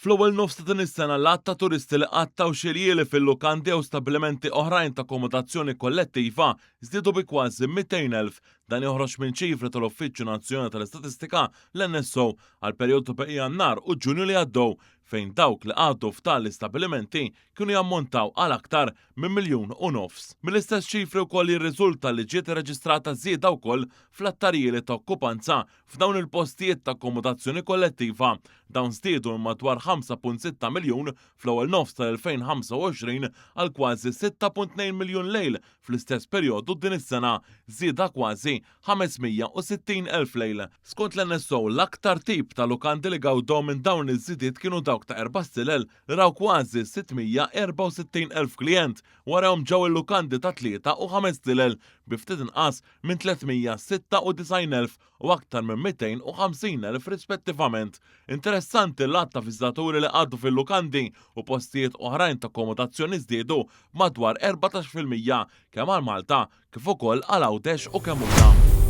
Fl-ewwel nofs ta' din is-sena l-għadd ta' turisti li qattgħu xi ljieli fil-lukandi jew stabbilimenti oħrajn ta' akkomodazzjoni kollettiva żdiedu bi kważi 200,000. Dan joħroġ minn ċifri tal-Uffiċċju Nazzjonali tal-Istatistika, l-NSO, għall-perjodu bejn Jannar u Ġunju li għaddew, fejn dawk li qagħdu f'tali stabbilimenti kienu jammontaw għal aktar minn 1.5 miljun. Mill-istess ċifri wkoll jirriżulta li ġiet irreġistrata żieda wkoll fl-attarjieli ta' okkupanza f'dawn il-postijiet ta' akkomodazzjoni kollettiva. Dawn żdiedu minn madwar 5.6 miljun fl-ewwel nofs tal-2025 għal kważi 6.2 miljun lejl fl-istess perjodu din is-sena, żieda kważi 560 elf lejl. Skont l-NSO, l-aktar tip ta' lukandi li gawdew minn dawn iż-żidiet kienu dawk ta' erba' stilel li raw kważi 664 elf klijent, warahom ġew il-lukandi ta' tlieta u ħames stilel bi ftit inqas minn 396,000 u aktar minn 250,000 rispettivament. Interessanti l-għadd ta' viżitaturi li qagħdu fil-lukandi u postijiet oħrajn ta' akkomodazzjoni żdiedu b'madwar 14% kemm għal Malta kif ukoll għal Għawdex u Kemmuna.